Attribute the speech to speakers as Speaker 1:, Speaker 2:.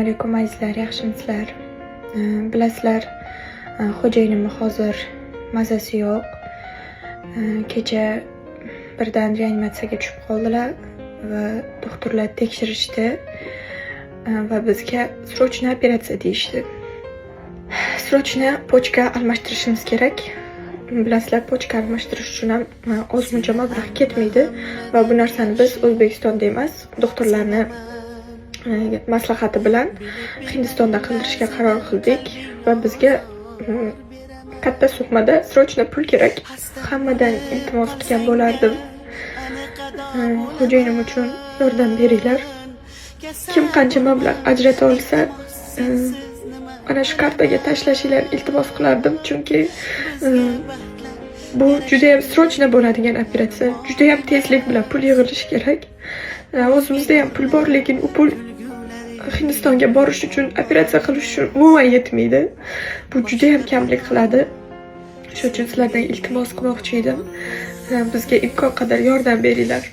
Speaker 1: Alaykum, azizlar, yaxshimisizlar? Bilasizlar, xo'jayinimni hozir mazasi yo'q. Kecha birdan reanimatsiyaga tushib qoldilar va doktorlar tekshirishdi va bizga срочно operatsiya deyishdi. Срочно почка almashtirishimiz kerak. Bilasizlar, почка almashtirish uchun ham ozmuncha mablag' ketmaydi va bu narsani biz O'zbekistonda emas, doktorlarni maslahati bilan Hindistonda qildirishga qaror qildik va bizga katta summada срочно pul kerak. Hammadan iltimos qilgan bo'lardim. Xo'jayinim uchun yordam beringlar. Kim qancha mablag' ajrata olsa, mana shu kartaga tashlashinglarni iltimos qilardim, chunki bu judayam срочно bo'ladigan operatsiya. Judayam tezlik bilan pul yig'ilishi kerak. O'zimizda ham pul bor, lekin u pul Hindistonga borish uchun, operatsiya qilish uchun umuman yetmaydi. Bu judayam kamlik qiladi. Shuning uchun sizlardan iltimos qilmoqchi edim. Bizga imkon qadar yordam beringlar.